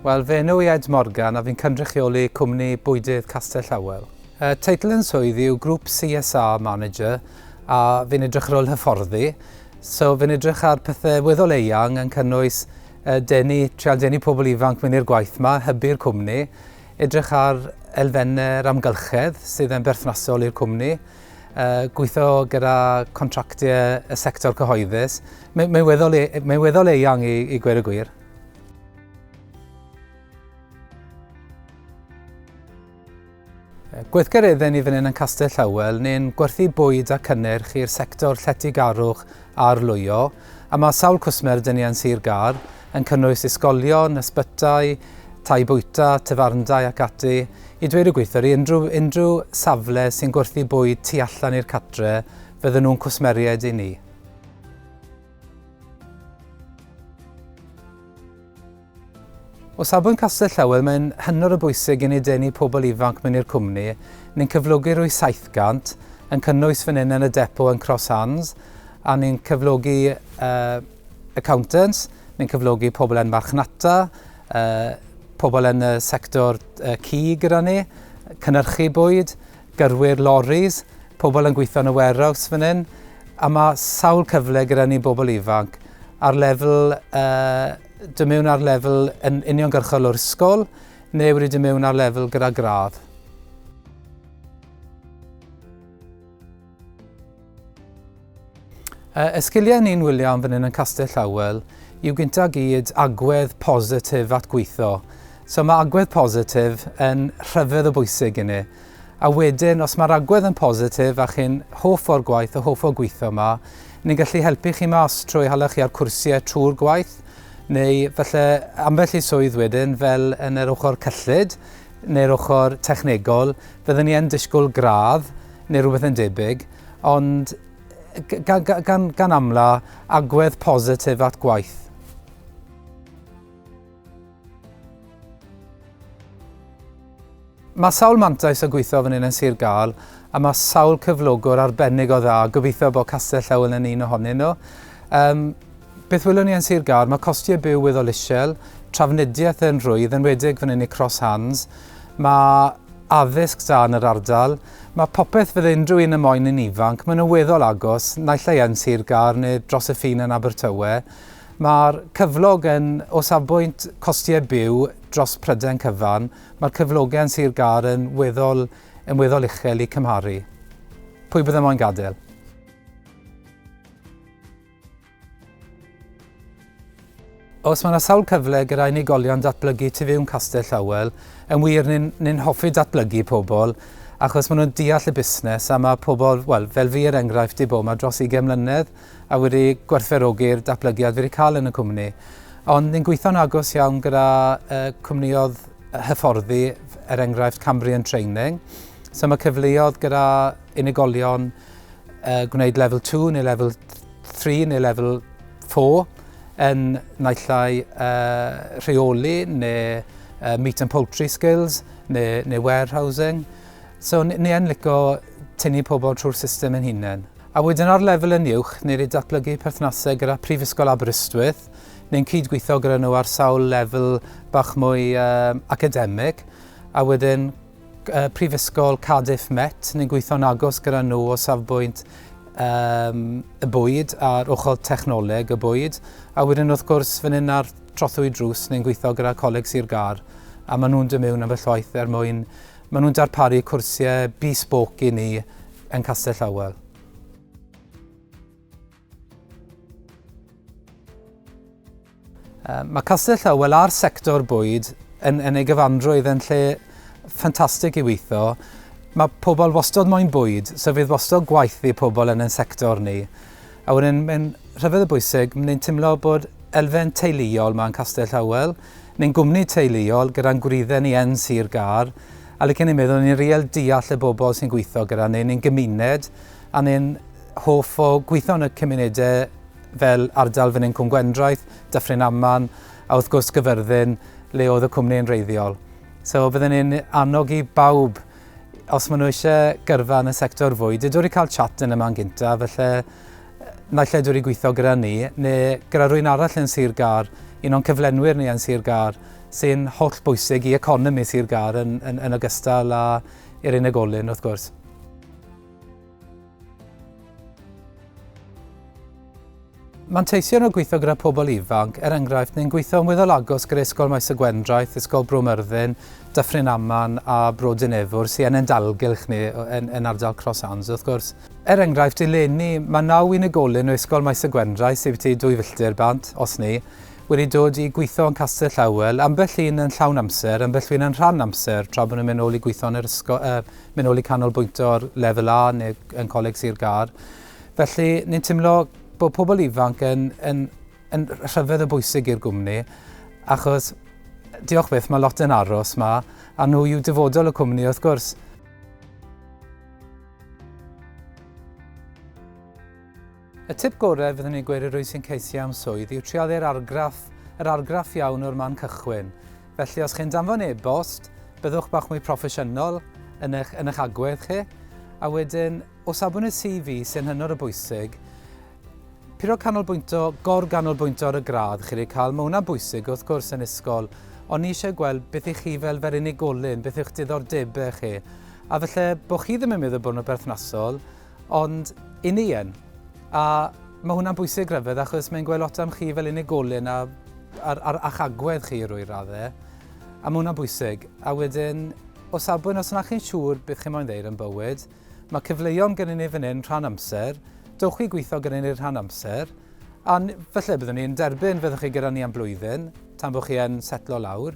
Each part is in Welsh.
Wel, fy enw i Ed Morgan a fi'n cynrychioli cwmni bwydydd Castell Howell. Uh, teitl yn swydd yw Group CSR Manager a fi'n edrych ar ôl hyfforddi. So fi'n edrych ar pethau weddol eang yn cynnwys uh, denu, trial denu pobl ifanc mewn i'r gwaith ma, hybu'r cwmni, edrych ar elfennau'r amgylchedd sydd yn berthnasol i'r cwmni, uh, gweithio gyda contractiau y sector cyhoeddus. Mae'n mae weddol, e, mae weddol eang i, i gweud y gwir. Gweithgareddau ni fan hyn yn Castell Howell, ni'n gwerthu bwyd a cynnyrch i'r sector lletygarwch a arlwyo, a mae sawl cwsmer dyn ni yn Sir Gâr, yn cynnwys ysgolion, ysbytai, tai bwyta, tafarndai ac ati. I dweud y gwir, i unrhyw, unrhyw safle sy'n gwerthu bwyd tu allan i'r catre, fydden nhw'n cwsmeriaid i ni. O safbwynt Castell Howell, mae'n hynod o bwysig i ni denu pobl ifanc mewn i'r cwmni. Ni'n cyflogi rwy 700, yn cynnwys fan hyn yn y depo yn Cross Hands, a ni'n cyflogi uh, accountants, ni'n cyflogi pobl yn marchnata, uh, pobl yn y sector uh, cig gyda ni, cynnyrchu bwyd, gyrwyr loris, pobl yn gweithio yn y warehouse fan hyn, a mae sawl cyfle gyda ni bobl ifanc ar lefel, uh, dod mewn ar lefel yn uniongyrchol o'r ysgol, neu wedi dod mewn ar lefel gyda gradd. Y sgiliau ni'n wylio am fan hyn yn Castell Howell yw gynta gyd agwedd positif at gweithio. So mae agwedd positif yn rhyfedd o bwysig i ni. A wedyn, os mae'r agwedd yn positif a chi'n hoff o'r gwaith a hoff o gweithio yma, ni'n gallu helpu chi mas trwy hala chi ar cwrsiau trwy'r gwaith, neu falle ambell i swydd wedyn fel yn yr ochr cyllid neu'r ochr technegol, fydden ni yn disgwyl gradd neu rhywbeth yn debyg, ond gan, gan, gan amla agwedd positif at gwaith. Mae sawl mantais o gweithio fan hyn yn Sir Gâr a mae sawl cyflogwr arbennig o dda, gobeithio bod Castell Howell yn un ohonyn nhw. Um, beth wylwn ni yn Sir Gâr, mae costiau byw weddol isiel, trafnidiaeth yn rhwydd, enwedig fan hyn i Cross Hands, mae addysg da yn yr ardal, mae popeth fydde unrhyw un yn moyn yn ifanc, maen nhw'n weddol agos, naill ai yn Sir Gâr neu dros y ffin yn Abertawe. Mae'r cyflog yn, o safbwynt costiau byw dros Prydain cyfan, mae'r cyflogau yn Sir Gâr yn weddol, yn weddol uchel i cymharu. Pwy bydde moyn gadael? Os mae yna sawl cyfle gyda unigolion datblygu tu fewn Castell Howell, yn wir ni'n ni hoffi datblygu pobl, achos maen nhw'n deall y busnes a mae pobl, wel, fel fi er enghraifft, di bod yma dros 20 mlynedd a wedi gwerthfawrogi'r datblygiad fi wedi cael yn y cwmni. Ond ni'n gweithio'n agos iawn gyda uh, cwmniodd hyfforddi, er enghraifft Cambrian Training. So mae cyfleoedd gyda unigolion uh, gwneud level 2 neu level 3 neu level 4 yn naill ai uh, rheoli neu uh, meat and poultry skills neu, neu warehousing. So ni, ni yn licio tynnu pobl trwy'r system yn hunain. A wedyn ar lefel yn uwch, ni wedi datblygu perthnasau gyda Prifysgol Aberystwyth, ni'n cydgweithio gyda nhw ar sawl lefel bach mwy um, academig, a wedyn Prifysgol Cardiff Met, ni'n gweithio'n agos gyda nhw o safbwynt um, y bwyd a'r ochr technoleg y bwyd. A wedyn wrth gwrs fan hyn ar trothwy drws, ni'n gweithio gyda Coleg Sir Gâr a maen nhw'n dod mewn ambell waith er mwyn, maen nhw'n darparu cwrsiau bespoke i ni yn Castell Howell. Mae Castell Howell a'r sector bwyd yn, yn ei gyfanrwydd yn lle ffantastig i weithio. Mae pobl wastod moyn bwyd, so fydd wastod gwaith i pobl yn ein sector ni. A wedyn, mae'n rhyfedd o bwysig, ni'n teimlo bod elfen teuluol yma yn Castell Howell. Ni'n gwmni teuluol gyda'n gwreiddau ni yn Sir Gâr, a licen i'n meddwl ni'n real deall y bobl sy'n gweithio gyda ni, ni'n gymuned, a ni'n hoff o gweithio yn y cymunedau fel ardal fan hyn Cwm Gwendraeth, Dyffryn Aman, a wrth gwrs Gyfyrddin, le oedd y cwmni yn wreiddiol. So bydden ni'n annog i bawb, os maen nhw eisiau gyrfa yn y sector fwyd, i dod i cael chat yn y man gynta, felly naill ai dod i gweithio gyda ni, neu gyda rhywun arall yn Sir Gâr, un o'n cyflenwyr ni yn Sir Gâr, sy'n holl bwysig i economi Sir Gâr yn, yn, yn ogystal â i'r unigolyn wrth gwrs. Manteision o gweithio gyda pobl ifanc, er enghraifft, ni'n gweithio yn weddol agos gyda Ysgol Maes y Gwendraeth, Ysgol Bro Myrddin, Dyffryn Aman a Bro Dinefwr, sy'n yn dalgylch ni yn, yn ardal Cross Hands, wrth gwrs. Er enghraifft, eleni, mae naw unigolyn o Ysgol Maes y Gwendraeth, sydd byti dwy filltir bant, os ni, wedi dod i gweithio yn Castell Awel, ambell un yn llawn amser, ambell un yn rhan amser, tra bod nhw'n mynd ôl i gweithio yn yr ysgol, mynd ôl i canolbwyntio ar lefel A neu yn Coleg Sir Gâr. Felly, ni'n teimlo bod pobl ifanc yn, yn, yn rhyfedd o bwysig i'r gwmni, achos diolch byth, mae lot yn aros ma, a nhw yw dyfodol y cwmni wrth gwrs. Y tip gorau fyddwn ni'n gweud i rwy sy'n ceisio am swydd yw trial i'r argraff, yr argraff iawn o'r man cychwyn. Felly os chi'n danfon e-bost, byddwch bach mwy proffesiynol yn eich, yn eich agwedd chi, a wedyn O safbwynt y CV sy'n hynod o bwysig, puro canolbwyntio, gor-ganolbwyntio ar y gradd chi wedi cael, mae hwnna'n bwysig wrth gwrs yn ysgol, ond ni eisiau gweld beth i chi fel fel unigolyn, beth yw'ch diddordebau chi. A falle bod chi ddim yn meddwl bod nhw'n berthnasol, ond i ni yn. A mae hwnna'n bwysig rhyfedd achos mae'n gweld lot am chi fel unigolyn a, ar, ar, a'ch agwedd chi i rwy raddau. A mae hwnna'n bwysig. A wedyn, o safbwynt os na chi'n siŵr beth chi moyn ddeud yn bywyd, Mae cyfleon gennym ni fan hyn rhan amser, dowch i gweithio gyda ni rhan amser, a falle byddwn ni'n derbyn fyddwch chi gyda ni am blwyddyn, tan bod chi yn setlo lawr,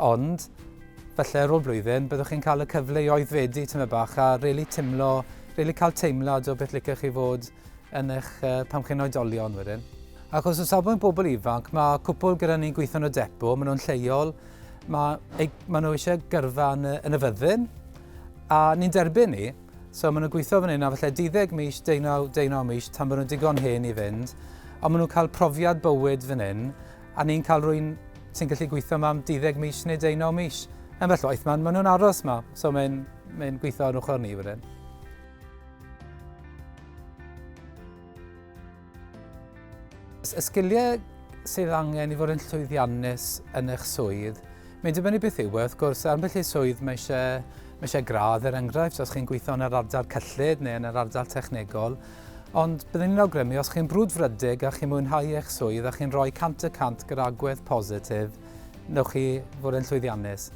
ond falle ar ôl blwyddyn byddwch chi'n cael y cyfle i oeddfedu tymed bach a really timlo, really cael teimlad o beth licech chi fod yn eich, pan chi'n oedolion wedyn. Achos o safbwynt bobl ifanc, mae cwpl gyda ni'n gweithio yn y depo, maen nhw'n lleol, mae, eu, maen nhw eisiau gyrfa yn y, yn y fyddin, A ni'n derbyn ni, so maen nhw'n gweithio fan hyn a falle 12 mis, 19, 19 mis, tan bod nhw'n digon hen i fynd, ond maen nhw'n cael profiad bywyd fan hyn, a ni'n cael rhywun sy'n gallu gweithio yma am 12 mis neu 19 mis. Ambell waith, maen, maen nhw'n aros yma, so mae'n mae gweithio yn ochr ni wedyn. Y sgiliau sydd angen i fod yn llwyddiannus yn eich swydd, mae'n dibynnu beth yw e, wrth gwrs, ambell i swydd mae eisiau, mae eisiau gradd er enghraifft, os chi'n gweithio yn yr ardal cyllid neu yn yr ardal technegol, ond byddwn ni'n awgrymu os chi'n brwdfrydig a chi'n mwynhau eich swydd a chi'n rhoi 100% gyda agwedd positif, newch chi fod yn llwyddiannus.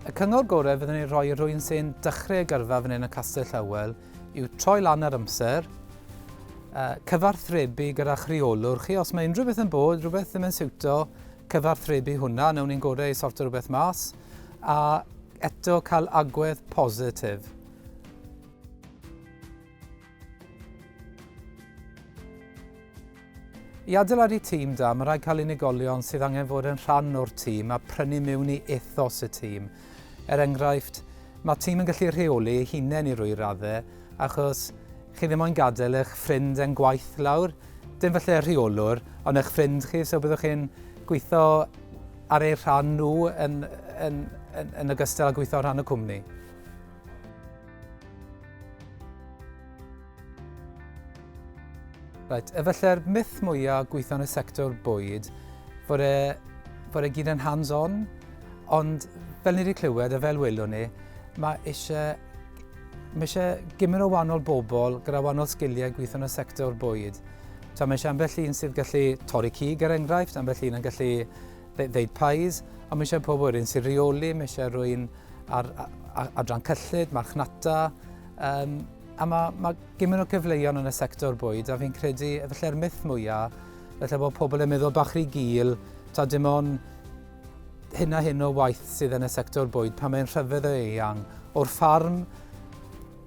Y cyngor gorau fyddwn i'n rhoi i rhywun sy'n dechrau ei gyrfa fan hyn yn Castell Howell yw troi lan ar amser, cyfarthrebu gyda'ch rheolwr chi. Os mae unrhyw beth yn bod, rhywbeth ddim yn siwto, cyfarthrebu hwnna, nawn ni'n gorau i sorto rhywbeth mas, a eto cael agwedd positif. I adeiladu tîm da, mae rhaid cael unigolion sydd angen fod yn rhan o'r tîm a prynu mewn i ethos y tîm. Er enghraifft, mae tîm yn gallu rheoli ei hunain i rwy raddau, achos chi ddim moyn gadael eich ffrind yn gwaith lawr. Dim falle rheolwr, ond eich ffrind chi, so byddwch chi'n gweithio ar eu rhan nhw yn, yn, yn, yn ogystal â gweithio ar rhan y cwmni. Reit, efallai'r myth mwyaf gweithio yn y sector bwyd, fod e, fod e gyd yn hands-on, ond fel ni wedi clywed a fel welwn ni, mae eisiau, mae eisiau gymaint o wahanol bobl gyda wahanol sgiliau gweithio yn y sector bwyd. So, mae eisiau ambell un sydd gallu torri cig er enghraifft, ambell un yn gallu ddeud pies, ond mae eisiau pobl wedyn sy'n rheoli, mae eisiau rhywun ar adran cyllid, marchnata, um, a mae, mae gymaint o gyfleoedd yn y sector bwyd, a fi'n credu, felly'r myth mwyaf, felly bod pobl yn meddwl bach rhy gul, ta dim ond hyn a hyn o waith sydd yn y sector bwyd, pan mae'n rhyfedd o eang, o'r ffarm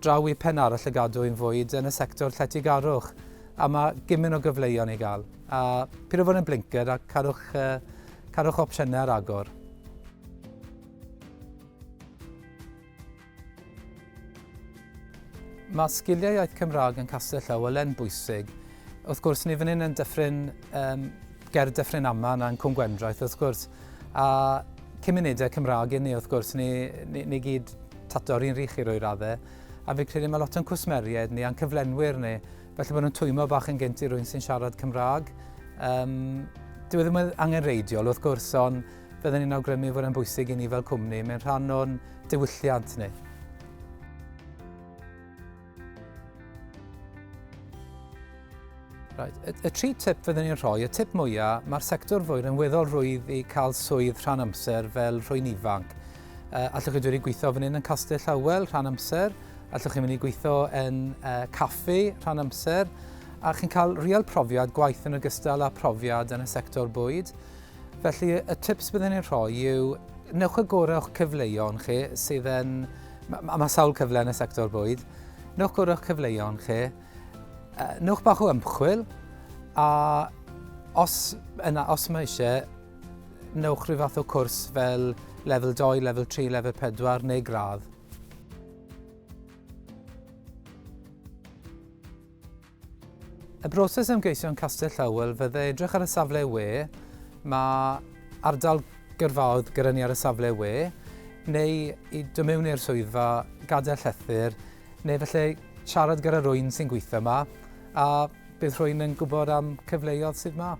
draw i pen arall y gadwyn fwyd yn y sector lletygarwch, a mae gymaint o gyfleoedd i gael. A peidio fod yn blinker a cadwch, uh, cadwch opsiynau ar agor. Mae sgiliau iaith Cymraeg yn Castell Howell yn bwysig. Wrth gwrs, ni fan hyn yn dyffryn, um, ger Dyffryn Aman a'n Cwm Gwendraeth, wrth gwrs. A cymunedau Cymraeg i ni, wrth gwrs, ni, ni, ni gyd tato'r un rich i roi raddau. A fi credu mae lot o'n cwsmeriaid ni a'n cyflenwyr ni. Felly maen nhw'n twymo bach yn gynt i rwy'n sy'n siarad Cymraeg. Um, dyw e ddim yn angenrheidiol wrth gwrs, ond byddwn ni'n awgrymu fod e'n bwysig i ni fel cwmni. Mae'n rhan o'n diwylliant ni. Right. Y, y tri tip fyddwn ni'n rhoi, y tip mwyaf, mae'r sector fwyd yn weddol rwydd i cael swydd rhan amser fel rhywun ifanc. Uh, allwch chi dod i gweithio fan hyn yn Castell Awel rhan amser, allwch chi mynd i gweithio yn uh, caffi rhan amser, a chi'n cael real profiad gwaith yn ogystal â profiad yn y sector bwyd. Felly y tips byddwn ni'n rhoi yw, newch y gorau o'ch cyfleon chi sydd yn... Mae ma, ma sawl cyfle yn y sector bwyd. Newch gorau o'ch cyfleon chi, Newch bach o ymchwil, a os, yna, os mae eisiau, newch rhyw fath o cwrs fel lefel 2, lefel 3, lefel 4 neu gradd. Y broses ymgeisio yn Castell Howell fydde edrych ar y safle we, mae ardal gyrfaoedd gyda ni ar y safle we, neu i dod mewn i'r swyddfa, gadael llythyr, Neu felly siarad gyda rwy'n sy'n gweithio yma, a bydd rhywun yn gwybod am cyfleoedd sydd yma.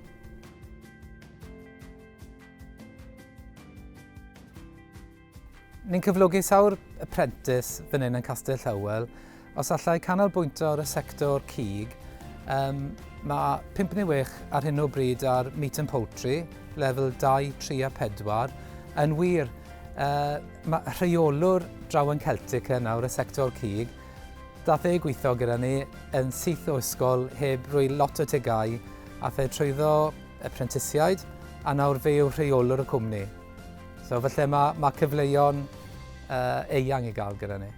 Ni'n cyflogi sawl apprentice fan hyn yn Castell Howell. Os allai canolbwyntio ar y sector cig, um, mae 5 neu 6 ar hyn o bryd ar meat and poultry, lefel 2, 3 a 4. Yn wir, uh, Mae rheolwr draw yn Celtic e nawr, y sector cig, dath e gweithio gyda ni yn syth o ysgol heb roi lot o tegau, ath e trwyddo y prentisiaid, a nawr fe yw rheolwr y cwmni. So felly mae, mae cyfleon uh, eang i gael gyda ni.